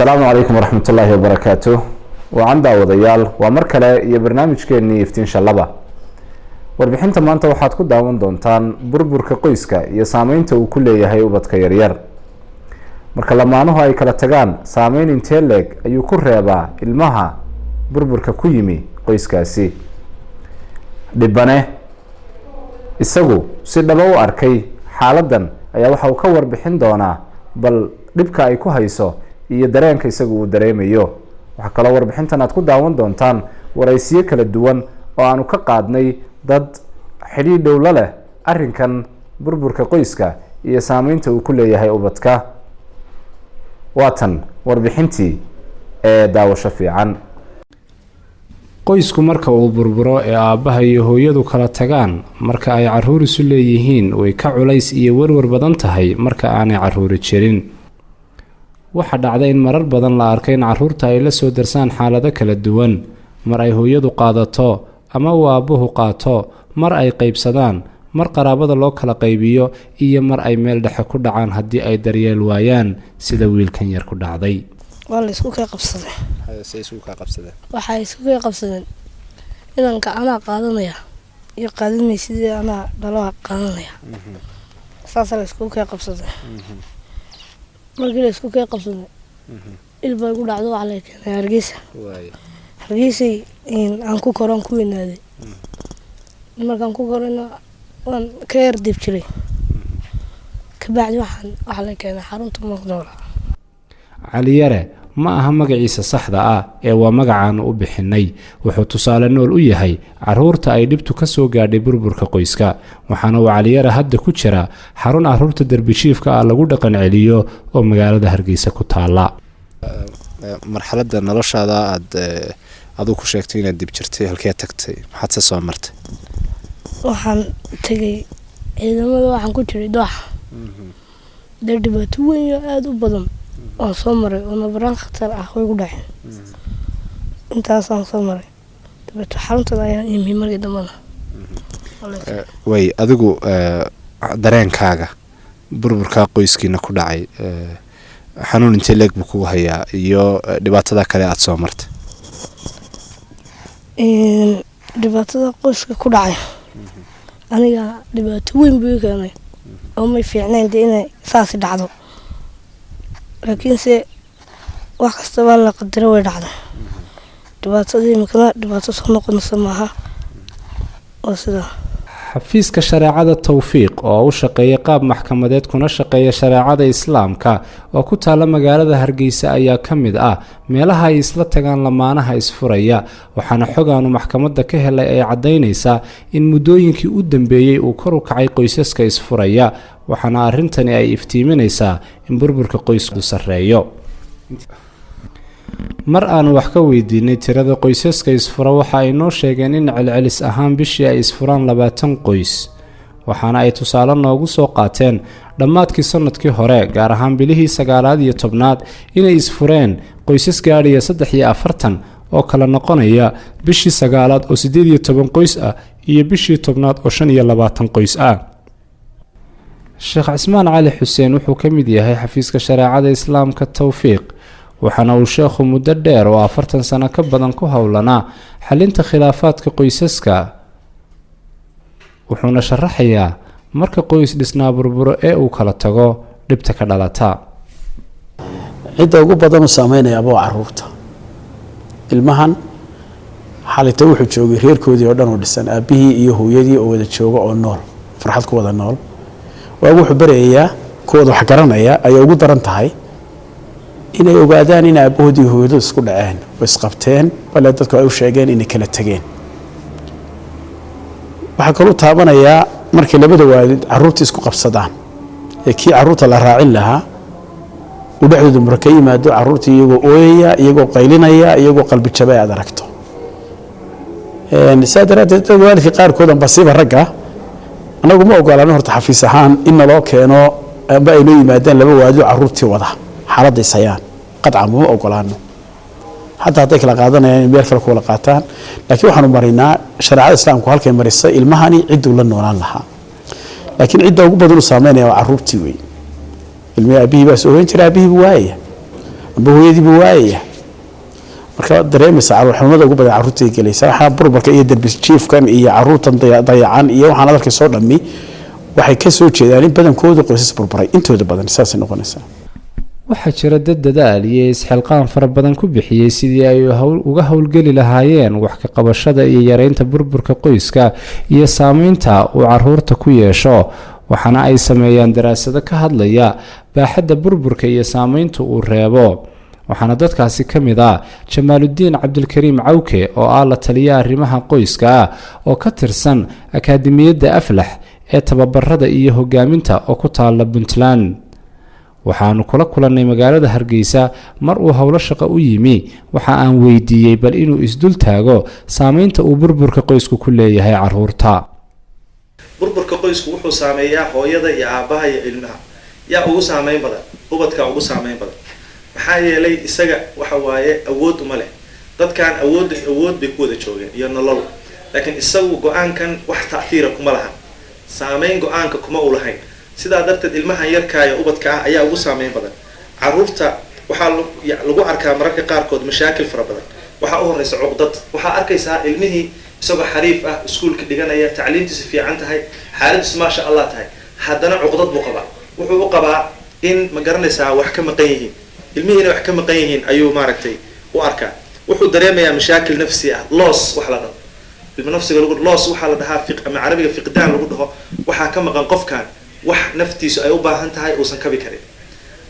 Asalaamu calaykum waraxmatullaahi wabarakaatu. Wacan daawadayaal, waa mar kale iyo barnaamijkeenii Iftiin Shallaba. Warbixinta maanta waxaad ku daawan doontaan burburka qoyska iyo saameynta uu ku leeyahay ubadka yaryar. Marka lamaanuhu ay kala tagaan, saameyn intee leeg ayuu ku reebaa ilmaha burburka ku yimi qoyskaasi? Dhibane isagu si dhaba u arkay xaaladdan ayaa waxa uu ka warbixin doonaa bal dhibka ay ku hayso iyo dareenka isagu uu dareemayo. Waxaa kaloo warbixintan aad ku daawan doontaan waraysiyo kala duwan oo aanu ka qaadnay dad xidhiidh dhowlo leh arrinkan burburka qoyska iyo saameynta uu ku leeyahay ubadka. Waatan warbixintii ee daawasho fiican. Qoysku marka uu burburo ee aabbaha iyo hooyadu kala tagaan, marka ay caruur isu leeyihiin, way ka culays iyo werwer badan tahay marka aanay caruuri jirin. Waxaa dhacda in marar badan la arkay in caruurta ay la soo darsaan xaalado kala duwan, mar ay hooyadu qaadato ama uu aabbuhu qaato, mar ay qaybsadaan, mar qaraabada loo kala qaybiyo, iyo mar ay meel dhexe ku dhacaan haddii ay daryeel waayaan, sida wiilkan yar ku dhacday. Waa la isku kay qabsaday. Waxay isku kay qabsadeen inanka anaa qaadanaya iyo qaadanay, sidii anaa dhaloa qaadanaya, saasaa la isku kay qabsaday. Markii la isku kay qabsaday, il bay ku dhacdo, waxaa la keenay Hargeysa. Hargeysay aan ku koran, ku weynaaday. Markaan ku korayna waan ka yar dib jiray. Kabacdi waxaa la keenay xarunta Maqdoola. Caliyare ma aha magaciisa saxda ah ee waa magacaanu u bixinay. Wuxuu tusaale nool u yahay caruurta ay dhibtu ka soo gaadhay burburka qoyska, waxaana uu Caliyare hadda ku jira xarun caruurta derbijiifka ah lagu dhaqan celiyo oo magaalada Hargeysa ku taala. Marxaladda noloshaada aada aduu ku sheegtay inaad dib jirtay, halkee tagtay? Maxaad se soo martay? Waxaan tegay ciidamada, waxaan ku jiray dooxa. Dee dhibaato weyn oo aada u badan waan soo maray oo nabaraan khatar ah way ku dhaceen. Intaasaan soo maray, dabeeto xaruntada ayaan imi markii dambana. Way adigu dareenkaaga burburkaa qoyskiina ku dhacay xanuun intee leeg buu kugu hayaa iyo dhibaatada kale aada soo martay? Dhibaatada qoyska ku dhacay aniga dhibaato weyn buu ii keenay oo may fiicnayn dee inay saasi dhacdo, laakiinse wax kastaba la qadaro, way dhacday dhibaatadii. Imikana dhibaato soo noqonaysa maaha, waa sidaa. Xafiiska Shareecada Towfiiq oo u shaqeeya qaab maxkamadeed kuna shaqeeya shareecada Islaamka oo ku taala magaalada Hargeysa ayaa ka mid ah meelaha ay isla tagaan lamaanaha isfuraya, waxaana xogaanu maxkamadda ka helay ay caddaynaysaa in muddooyinkii u dambeeyey uu kor u kacay qoysaska isfuraya, waxaana arrintani ay iftiiminaysaa in burburka qoysku sarreeyo. Mar aanu wax ka weydiinay tirada qoysaska isfura, waxa ay noo sheegeen in celcelis ahaan bishii ay isfuraan 20 qoys, waxaana ay tusaale noogu soo qaateen dhammaadkii sanadkii hore, gaar ahaan bilihii sagaalaad iyo tobnaad, inay isfureen qoysas gaadhaya 43 oo kala noqonaya bishii sagaalaad oo 18 qoys ah iyo bishii tobnaad oo 25 qoys ah. Sheekh Cismaan Cali Xuseen wuxuu ka mid yahay xafiiska Shareecada Islaamka Towfiiq, waxaana uu sheekhu muddo dheer oo 40 sano ka badan ku howlanaa xalinta khilaafaadka qoysaska, wuxuuna sharaxayaa marka qoys dhisnaa burburo ee uu kala tago dhibta ka dhalata. Cidda ugu badan u saameynayaaba waa caruurta. Ilmahan xalita wuxuu joogay reerkoodii oo dhan oo dhisan, aabbihii iyo hooyadii oo wada jooga oo nool, farxad ku wada nool. Waagu wuxuu barayayaa kuwooda wax garanaya ayay ugu daran tahay inay ogaadaan in aabbahoodii hooyadooda isku dhaceen oo isqabteen, bale dadku ay u sheegeen inay kala tegeen. Waxaa kaluu taabanayaa markay labada waalid caruurta isku qabsadaan ee kii caruurta la raacin lahaa uu dhexdooda mura ka yimaado, caruurtii iyagoo ooyaya, iyagoo qaylinaya, iyagoo qalbi jabay aad aragto. Saa daraaddeed dad waalidka qaarkood amba siba ragga, annagu ma ogolaano horta xafiis ahaan in naloo keeno amba ay noo yimaadaan laba waalid oo caruurtii wada xaaladda ishayaan. Qadcan ma ogolaano, xataa hadday kala qaadanayaan in meel kale ku wada qaataan, laakiin waxaanu marinaa shareecada Islaamku halkay marisay ilmahani cidduu la noolaan lahaa. Laakiin cidda ugu badan u saameynaya waa caruurtii wey. Ilmihii aabihii baa soo hoyan jira, aabihii buu waayaya. Amba hooyadiibu waayaya. Marka waad dareemaysaa caruur xumada ugu badan carruurtay gelaysa. Waxaa burburka iyo derbi jiifkan iyo caruurtan dayacan iyo waxaan hadalkay soo dhammi waxay ka soo jeedaan in badankoodu qoysas burburay intooda badan, saasay noqonaysaa. Waxaa jira dad dadaal iyo isxilqaan fara badan ku bixiyey sidii ay uga howlgeli lahaayeen wax ka qabashada iyo yareynta burburka qoyska iyo saameynta uu caruurta ku yeesho, waxaana ay sameeyaan daraasado ka hadlaya baaxadda burburka iyo saameynta uu reebo. Waxaana dadkaasi ka mid ah Jamaaludiin Cabdilkariim Cawke, oo ah la taliya arrimaha qoyska ah oo ka tirsan Akaademiyadda Aflax ee tababarada iyo hogaaminta oo ku taala Puntland. Waxaanu kula kulannay magaalada Hargeysa mar uu howlo shaqo u yimi. Waxa aan weydiiyey bal inuu isdul taago saameynta uu burburka qoysku ku leeyahay caruurta. Burburka qoysku wuxuu saameeyaa hooyada iyo aabbaha iyo ilmaha. Yaa ugu saameyn badan? Ubadkaa ugu saameyn badan. Maxaa yeelay, isaga waxa waaye awood uma leh. Dadkan awood bay ku wada joogeen iyo nolol, laakiin isagu go-aankan wax ta'thiira kuma lahan, saameyn go-aanka kuma u lahayn. Sidaa darteed ilmahan yarkaaya ubadka ah ayaa ugu saameyn badan. Caruurta waxaa lagu arkaa mararka qaarkood mashaakil fara badan. Waxaa u horeysa cuqdad. Waxaa arkaysaa ilmihii isagoo xariif ah, iskuulka dhiganaya, tacliintiisu fiican tahay, xaaladiisu maasha Allah tahay, haddana cuqdad buu qabaa. Wuxuu u qabaa in, ma garanaysaa, wax ka maqan yihiin ilmihiina, wax ka maqan yihiin ayuu maaragtay u arkaa. Wuxuu dareemayaa mashaakil nafsi ah, loss wax la dhaho ilma nafsiga lagu loss waxaa la dhahaa ama Carabiga fiqdaan lagu dhaho. Waxaa ka maqan qofkan wax naftiisu ay u baahan tahay uusan kabi karin.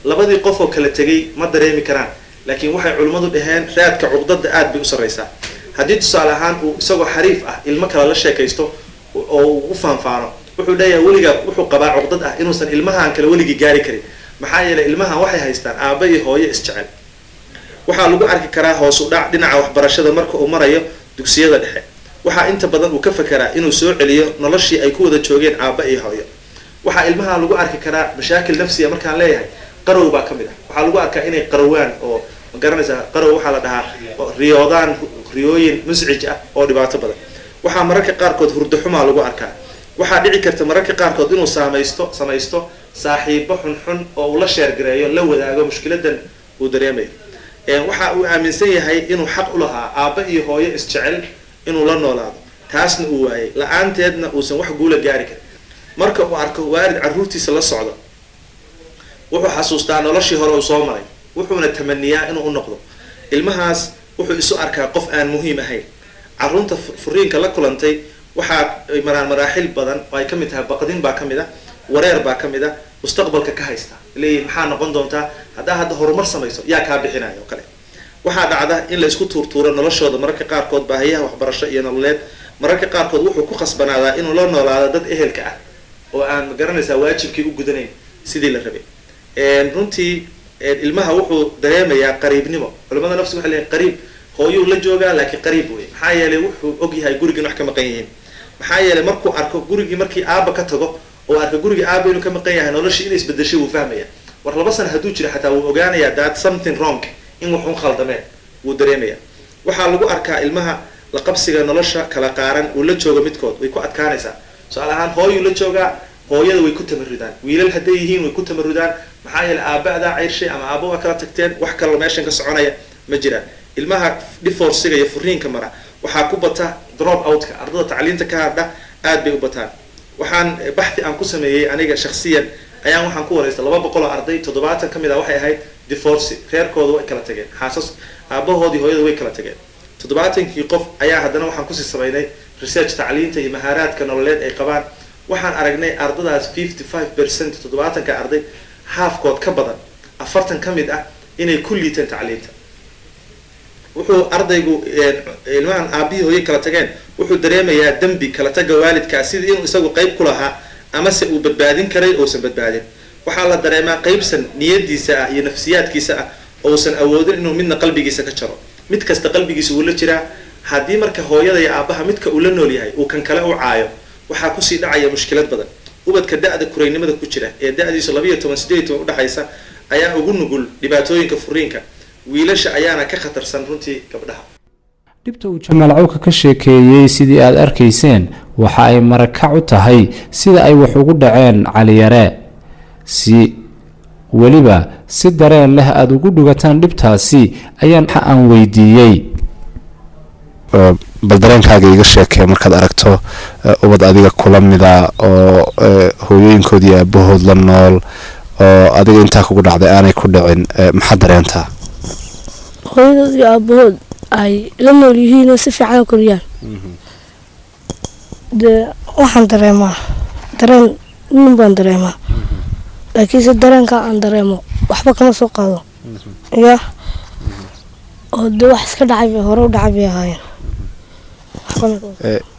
Labadii qof oo kala tegay ma dareemi karaan, laakiin waxay culimmadu dhaheen raadka cuqdada aad bay u sarreysaa. Haddii tusaale ahaan uu isagoo xariif ah ilmo kale la sheekaysto oo uu u faanfaano, wuxuu leeyahay weligaa wuxuu qabaa cuqdad ah inuusan ilmahan kale weligii gaari karin. Maxaa yeelay, ilmahan waxay haystaan aabba iyo hooyo isjecel. Waxaa lagu arki karaa hoos u dhac dhinaca waxbarashada marka uu marayo dugsiyada dhexe. Waxaa inta badan uu ka fekeraa inuu soo celiyo noloshii ay ku wada joogeen aabba iyo hooyo. Waxaa ilmaha lagu arki karaa mashaakil nafsiya. Markaan leeyahay qarow baa ka mid ah. Waxaa lagu arkaa inay qarowaan oo, ma garanaysaa, qarow waxaa la dhahaa riyoodaan riyooyin muscij ah oo dhibaato badan. Waxaa mararka qaarkood hurdo xumaa lagu arkaa. Waxaa dhici karta mararka qaarkood inuu saamaysto saaxiibo xunxun oo uu la share gareeyo, la wadaago mushkiladan uu dareemayo. Waxa uu aaminsan yahay inuu xaq u lahaa aabba iyo hooyo isjecel inuu la noolaado, taasna uu waayay, la-aanteedna uusan wax guula gaari karin. Marka uu arko waalid carruurtiisa la socdo, wuxuu xasuustaa noloshii hore uu soo maray, wuxuuna tamaniyaa inuu u noqdo. Ilmahaas wuxuu isu arkaa qof aan muhiim ahayn. Carruurta furiinka la kulantay waxaa ay maraan maraaxil badan oo ay ka mid tahay baqdin baa ka mid ah, wareer baa ka mid ah, mustaqbalka ka haysta, leeyihin maxaa noqon doontaa haddaa hadda horumar samayso, yaa kaa bixinaya oo kale. Waxaa dhacda in la isku tuurtuuro noloshooda mararka qaarkood baahiyaha waxbarasho iyo nololeed. Mararka qaarkood wuxuu ku khasbanaadaa inuu la noolaado dad ehelka ah oo aan, ma garanaysaa, waajibkii u gudanayn sidii la rabay. Runtii ilmaha wuxuu dareemayaa qariibnimo. Culamada nafsiga waxay leeyihin qariib hooyuu la joogaa, laakiin qariib wey. Maxaa yeelay, wuxuu og yahay gurigin wax ka maqan yihiin. Maxaa yeelay, markuu arko gurigii markii aaba ka tago oo arko gurigii aaba inuu ka maqan yahay, noloshii inay isbedeshay wuu fahmaya. War 2 sano hadduu jiro xataa wuu ogaanayaa that something wrong, in waxun khaldameen wuu dareemaya. Waxaa lagu arkaa ilmaha la qabsiga nolosha kala qaaran uu la joogo midkood way ku adkaanaysaa. Tusaale ahaan, hooyuu la joogaa, hooyada way ku tamarudaan. Wiilal hadday yihiin way ku tamarudaan. Maxaa yeelay, aaba adaa ceyrshay ama aaba waa kala tagteen, wax kaloo meeshan ka soconaya ma jiraan. Ilmaha divorce-iga iyo furiinka mara waxaa ku bata drop out-ka, ardada tacliinta ka hadha aad bay u bataan. Waxaan baxthi aan ku sameeyey aniga shaksiyan ayaan waxaan ku wareystay 200 oo arday. 70 ka mid ah waxay ahayd divorce, reerkooda way kala tageen, xaasas aabahoodii hooyada way kala tageen. 70-kii qof ayaa haddana waxaan kusii samaynay research tacliinta iyo mahaaraadka nololeed ay qabaan. Waxaan aragnay ardadaas 55%, 70-ka arday half-kood ka badan, 40 ka mid ah, inay ku liiteen tacliinta. Wuxuu ardaygu, ilmahan aabihii hooye kala tageen, wuxuu dareemayaa dembi kala taga waalidkaa, sidii inuu isagu qayb ku lahaa amase uu badbaadin karay uusan badbaadin. Waxaa la dareemaa qaybsan niyadiisa ah iyo nafsiyaadkiisa ah ousan awoodin inuu midna qalbigiisa ka jaro. Mid kasta qalbigiisa wuu la jiraa. Haddii marka hooyada iyo aabbaha midka uu la nool yahay uu kan kale u caayo, waxaa kusii dhacaya mushkilad badan. Ubadka da-da kuraynimada ku jira ee da-diisu 12, 18 udhexaysa ayaa ugu nugul dhibaatooyinka furiinka. Wiilasha ayaana ka khatarsan runtii gabdhaha. Dhibta uu Jamaal Cawka ka sheekeeyey, sidii aad arkayseen, waxa ay marakac u tahay sida ay wax ugu dhaceen Caliyare. Si Weliba si dareen leh aada ugu dhugataan dhibtaasi ayaan waxa aan weydiiyey. Bal dareenkaaga iga sheekee markaad aragto ubad adiga kula mida oo hooyooyinkood iyo aabahood la nool oo adiga intaa kugu dhacday aanay ku dhicin, maxaad dareentaa? Hooyadood iyo aabahood ay la nool yihiin oo si fiican u koriyaan, dee waxaan dareemaa dareen weyn baan dareemaa, laakiinse dareenka aan dareemo waxba kama soo qaado ya, oo dee wax iska dhacay bay, hore u dhacay bay ahaayeen. Waxbana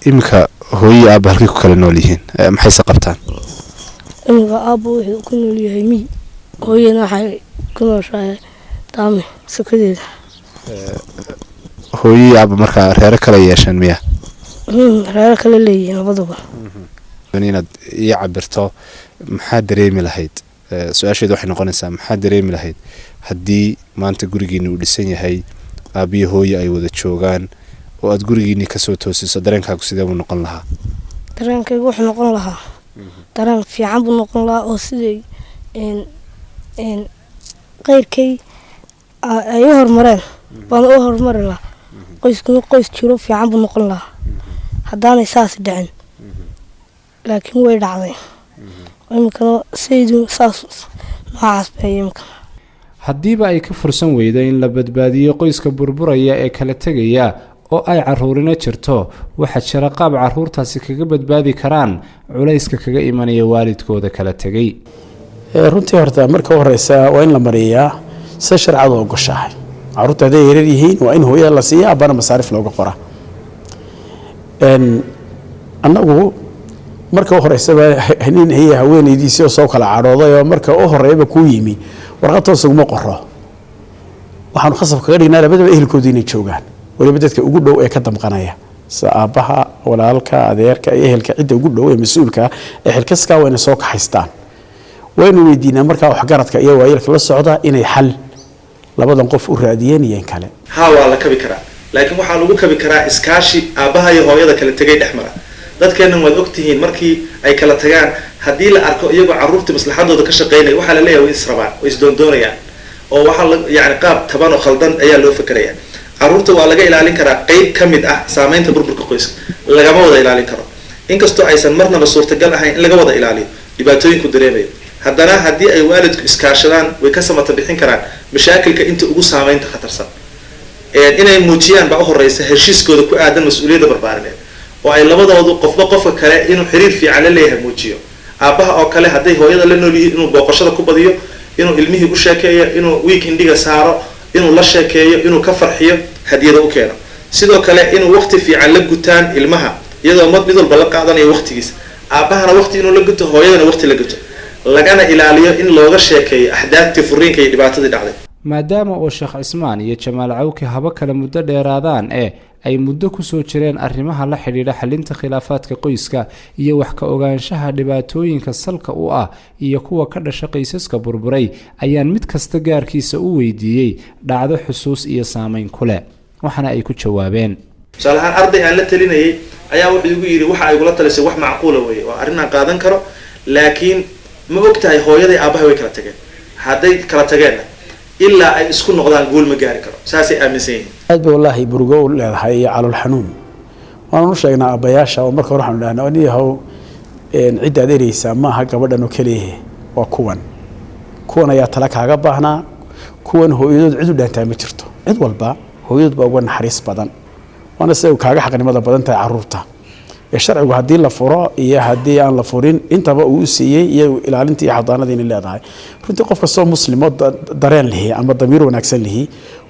Iminka hooyo iyo aaba halkay ku kala nool yihiin? Maxayse qabtaan? Iminka aabba wuxuu ku nool yahay miyi, hooyana waxay ku nooshahay Daame sokadeeda. Hooyo iyo aaba markaa reero kala yeesheen miya? Reero kale leeyihiin labaduba. Inaad ii cabirto maxaa dareemi lahayd, su-aasheedu waxay noqonaysaa, maxaa dareemi lahayd haddii maanta gurigiini uu dhisan yahay, aabiyo hooyo ay wada joogaan oo aad gurigiinii kasoo toosiso? Dareenkaagu sidee buu noqon lahaa? Dareenkaygu wuxuu noqon lahaa dareen fiican buu noqon lahaa, oo siday een een qeyrkay ay u horumareen baan u horumari lahaa. Qoyskuna qoys jiro fiican buu noqon lahaa haddaanay saas dhicin, laakiin way dhacday. Iminkana saydu saas noocaas bay iminka. Haddiiba ay ka fursan weydo in la badbaadiyo qoyska burburaya ee kala tegaya oo ay caruurina jirto, waxaa jira qaab caruurtaasi kaga badbaadi karaan culayska kaga imanaya waalidkooda kala tegay. Runtii horta marka u horeysa waa in la mariyaa sida sharcadu ogoshahay. Carruurta hadday yaryar yihiin waa in hooyada la siiya, abbana masaarif looga qora. Annagu marka u horeysaba nin iyo haweenaydiisii oo soo kala cadhooday oo marka u horeyba kuu yimi, warqad toos uguma qoro. Waxaanu khasab kaga dhignaa labadaba ehelkoodu inay joogaan, weliba dadka ugu dhow ee ka damqanaya, sida aabbaha, walaalka, adeerka iyo ehelka, cidda ugu dhow ee mas-uulka ee xilkaskaa waa inay soo kaxaystaan. Waynu weydiinaa markaa waxgaradka iyo waayeelka la socda inay xal labadan qof u raadiyeen iyo in kale. Haa, waa la kabi karaa, laakiin waxaa lagu kabi karaa iskaashi aabbaha iyo hooyada kala tegay dhex mara. Dadkeennan waad ogtihiin, markii ay kala tagaan, haddii la arko iyagoo carruurtii maslaxadooda ka shaqaynaya, waxaa la leeyahay way israbaan, way isdoondoonayaan, oo waxaa la yani qaab taban oo khaldan ayaa loo fakeraya. Carruurta waa laga ilaalin karaa qeyb ka mid ah saameynta burburka qoyska, lagama wada ilaalin karo. Inkastoo aysan marnaba suurtagal ahayn in laga wada ilaaliyo dhibaatooyinku dareemayo, haddana haddii ay waalidku iskaashadaan way ka samata bixin karaan mashaakilka inta ugu saameynta khatarsan. Inay muujiyaan baa u horeysa heshiiskooda ku aadan mas-uuliyadda barbaarineed, oo ay labadoodu qofba qofka kale inuu xiriir fiican la leeyahay muujiyo. Aabbaha oo kale hadday hooyada la nool yihiin, inuu booqashada ku badiyo, inuu ilmihii u sheekeeyo, inuu weekendiga saaro, inuu la sheekeeyo, inuu ka farxiyo, hadiyada u keeno. Sidoo kale inuu waqti fiican la gutaan ilmaha, iyadoo mid walba la qaadanayo waqtigiisa. Aabbahana waqti inuu la guto, hooyadana waqti la guto, lagana ilaaliyo in looga sheekeeyo axdaadtii furiinka iyo dhibaatadii dhacday. Maadaama oo Sheekh Cismaan iyo Jamaal Cawki haba kale muddo dheeraadaan ee ay muddo kusoo jireen arrimaha la xidhiidha xalinta khilaafaadka qoyska iyo wax ka ogaanshaha dhibaatooyinka salka u ah iyo kuwa ka dhasha qoysaska burburay, ayaan mid kasta gaarkiisa u weydiiyey dhacdo xusuus iyo saameyn ku leh, waxaana ay ku jawaabeen. Tusaale ahaan, arday aan la talinayay ayaa wuxuu igu yidhi: "Waxa ay igula talisay wax macquula weeye, waa arrin aan qaadan karo, laakiin ma og tahay hooyaday aabbahay way kala tageen? Hadday kala tageenna ilaa ay isku noqdaan guul ma gaari karo." Saasay aaminsan yihiin. Aad bay wallaahi murugo u leedahay iyo calool xanuun. Waanu u sheegnaa aabbayaasha, oo marka hore waxaanu dhahnaa: "Nin yahow, cidda aad ereysaa ma aha gabadhan oo keliyahe, waa kuwan. Kuwan ayaa tala kaaga baahnaa. Kuwan hooyadood cid u dhaantaa ma jirto. Cid walba hooyadood baa uga naxariis badan, waana siday kaaga xaqnimada badan tahay carruurta ee sharcigu haddii la furo iyo haddii aan la furin intaba uu u siiyey iyo ilaalintii iyo xadaanadii inay leedahay." Runtii qof kastoo muslimo dareen lihi ama damiir wanaagsan lihi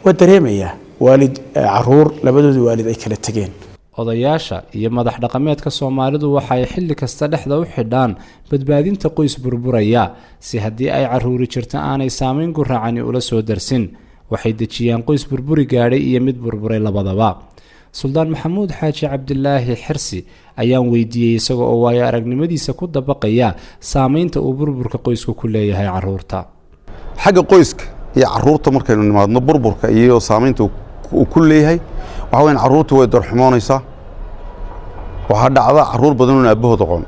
waa dareemayaa waalid caruur labadooda waalid ay kala tegeen. Odayaasha iyo madax dhaqameedka Soomaalidu waxa ay xilli kasta dhexda u xidhaan badbaadinta qoys burburaya, si haddii ay caruuri jirto aanay saameyn guraacani ula soo darsin. Waxay dejiyaan qoys burburi gaadhay iyo mid burburay labadaba. Suldaan Maxamuud Xaaji Cabdilaahi Xirsi ayaan weydiiyey, isaga oo waayo aragnimadiisa ku dabaqaya, saameynta uu burburka qoysku ku leeyahay caruurta. Xagga qoyska iyo caruurta markaynu nimaadno, burburka iyo saameynta uu ku leeyahay waxaa weyan carruurta way darxumoonaysaa. Waxaa dhacda carruur badan oon aabbahood aqoon.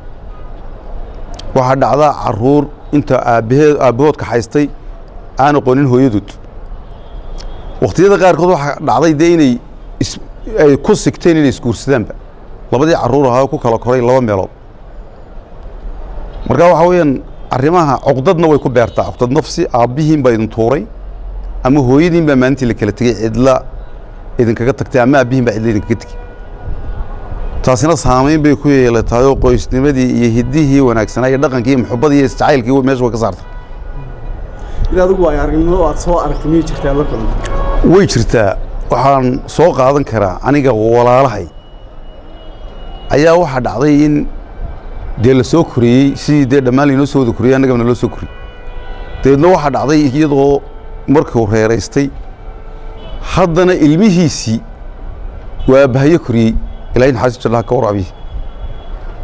Waxaa dhacda carruur inta aabbaheed aabbahood kaxaystay. Aan aqoonin hooyadood. Waqtiyada qaarkood waxaa dhacday dee inay ay ku sigteen inay isguursadaanba, labadii carruur ahaa ku kala koray laba meelood. Marka waxa weeyaan arrimaha cuqdadna way ku beertaa, cuqdad nafsi. Aabbihiin baa idin tuuray ama hooyadiin baa maalintii la kala tegey cidla idinkaga tagtay ama aabbihiin baa cidla idinkaga tegey. Taasina saameyn bay ku yeelataayoo qoysnimadii iyo hiddihii wanaagsanaa iyo dhaqankii iyo muxubbadii iyo isjacaylkii meesha way ka saartay. Mid adigu ay aragnimo aad soo aragtay miyay jirtaa la kulantay? Way jirtaa. Waxaan soo qaadan karaa aniga walaalahay ayaa waxaa dhacday in dee la soo koriyey sidii dee dhammaan lainoo soo wada koriyey, annagana loo soo koriyey. Dabeedna waxaa dhacday iyadoo markuu reeraystay haddana ilmihiisii waa aabbahayo koriyey, Ilaahay naxariis jannaha ka waraabiye,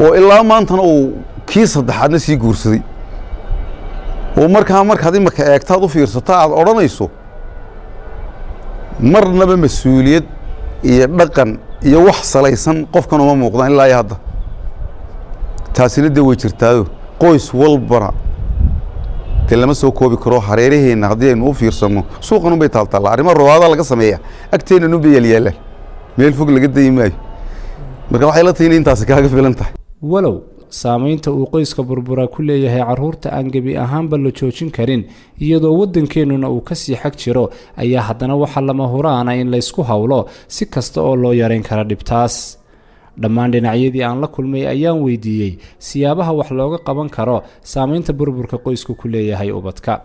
oo ilaa maantana uu kii saddexaadna sii guursaday, oo markaa markaad imaka eegtaad u fiirsato aad odhanayso marnaba mas-uuliyad iyo dhaqan iyo wax salaysan qofkan uma muuqdaan ilaa iyo hadda. Taasina dee way jirtaayo qoys walbana dee lama soo koobi karo. Hareeraheenna haddii aynu u fiirsanno suuqan unbay taaltaalla, arrimo rawaada laga sameeya agteenna unbay yaalyaalaan, meel fog laga dayi maayo. Marka waxay la tahay in intaasi kaaga filan tahay. Walow saameynta uu qoyska burbura ku leeyahay carruurta aan gebi ahaanba la joojin karin, iyadoo waddankeennuna uu kasii xag jiro, ayaa haddana waxaa lama huraana in laysku howlo si kasta oo loo yareyn kara dhibtaas. Dhammaan dhinacyadii aan la kulmay ayaan weydiiyey siyaabaha wax looga qaban karo saameynta burburka qoysku ku leeyahay ubadka.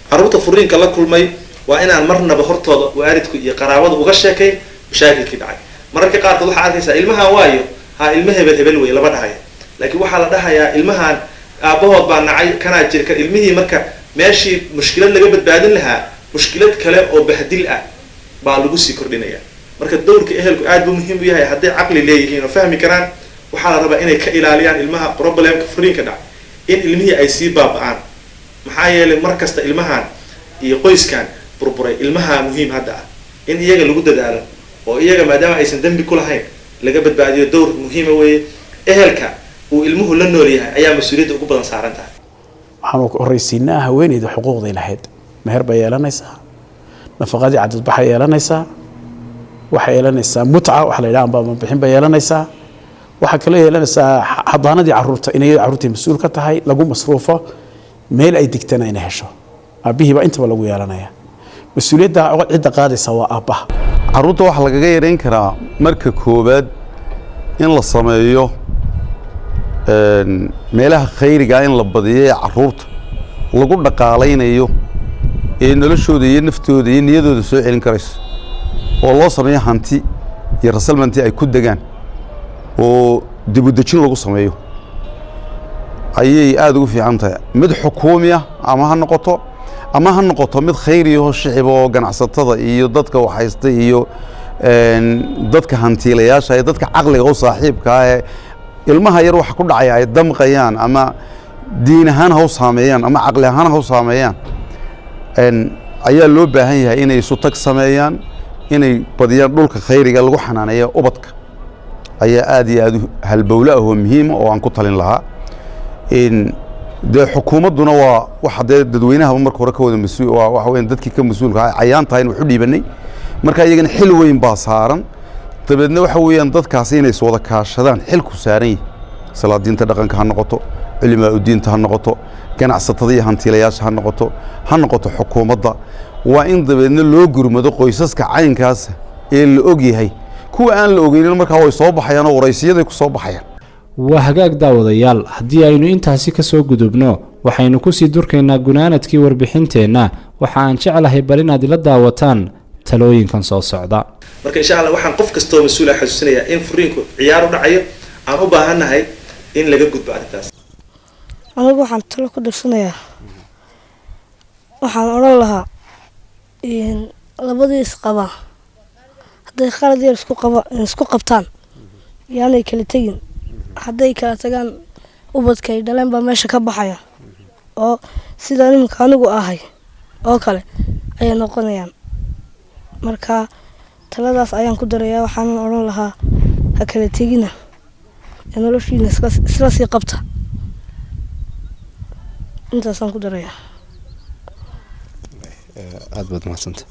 Carruurta furiinka la kulmay waa inaan marnaba hortooda waalidku iyo qaraabadu uga sheekayn mashaakilkii dhacay. Mararka qaarkood waxaa arkaysaa ilmahan waayo ha ilmo hebel hebel wey lama dhahaya, laakiin waxaa la dhahayaa ilmahan aabbahood baa nacay, kanaa jira kan ilmihii. Marka meeshii mushkilad laga badbaadin lahaa, mushkilad kale oo bahdil ah baa lagu sii kordhinaya. Marka dowrka ehelku aad buu muhiim u yahay. Hadday caqli leeyihiin oo fahmi karaan, waxaa la rabaa inay ka ilaaliyaan ilmaha problemka furiinka dhac in ilmihii ay sii baaba'aan. Maxaa yeelay mar kasta ilmahan iyo qoyskan burburay ilmaha muhiim hadda ah in iyaga lagu dadaalo oo iyaga maadaama aysan dembi ku lahayn laga badbaadiyo. Dowr muhiima weeye. Ehelka uu ilmuhu la nool yahay ayaa mas-uuliyadda ugu badan saaran tahay. Waxaanu horraysiinaa haweeneyda xuquuqday lahayd. Meher bay yeelanaysaa, nafaqadii cadadbaxay yeelanaysaa, waxay yeelanaysaa mutca waxa la yidhaha amba bixin bay yeelanaysaa. Waxaa kaloo yeelanaysaa xadaanadii carruurta, inay carruurtii mas-uul ka tahay, lagu masruufo, meel ay degtana inay hesho. Aabbihiiba intaba lagu yeelanaya. Mas-uuliyadda cidda qaadaysa waa aabbaha. Carruurta waxaa lagaga yareyn karaa marka koowaad in la sameeyo meelaha khayrigaa in la badiyo ee carruurta lagu dhaqaalaynayo ee noloshooda iyo naftooda iyo niyadooda soo celin karayso, oo loo sameeyo hanti iyo rasalmanti ay ku degaan oo dibudejin lagu sameeyo ayay aada ugu fiican tahay. Mid xukuumi ah ama ha noqoto ama ha noqoto mid khayriyaho shicib oo ganacsatada iyo dadka waxhaysta iyo dadka hantiilayaasha iyo dadka caqliga u saaxiibka ah ee ilmaha yar waxa ku dhacaya ay damqayaan, ama diin ahaan ha u saameeyaan ama caqli ahaan ha u saameeyaan, ayaa loo baahan yahay inay isu tag sameeyaan, inay badiyaan dhulka khayriga lagu xanaaneeya ubadka ayaa aad iyo aad u halbowle ah oo muhiima oo aan ku talin lahaa. Dee xukuumadduna waa waxa dee dadweynahaba marka hore ka wada mas-uul waa, waxa weeyaan dadkii ka mas-uulka ahaa cayaan tahay in wax u dhiibanay. Marka iyagana xil weyn baa saaran. Dabeedna waxa weeyaan dadkaasi inay iswada kaashadaan xilku saaran yahay, salaadiinta dhaqanka ha noqoto, culimaa udiinta ha noqoto, ganacsatada iyo hantiilayaasha ha noqoto, ha noqoto xukuumadda. Waa in dabeedna loo gurmado qoysaska caynkaas ee la og yahay. Kuwa aan la ogeynin markaa way soo baxayaan oo waraysiyaday ku soo baxayaan. Waa hagaag daawadayaal, haddii aynu intaasi kasoo gudubno, waxaynu kusii durkaynaa gunaanadkii warbixinteenna. Waxa aan jeclahay bal inaad ila daawataan talooyinkan soo socda. Marka insha Allah waxaan qof kastoo mas-uul ah xasuusinayaa in furiinku ciyaar u dhacayo, aan u baahannahay in laga gudbo arrintaas. Anigu waxaan talo ku darsanayaa, waxaan odhan lahaa labadii isqabaa hadday khalad yar isku qaba isku qabtaan yaanay kala tegin. Hadday kala tagaan, ubadka ay dhaleen baa meesha ka baxaya oo sidaan iminka anigu ahay oo kale ayay noqonayaan. Marka taladaas ayaan ku darayaa. Waxaanan odhan lahaa ha kala tegina ee noloshiina isla sii qabta. Intaasaan ku darayaa. Aad baad mahadsanta.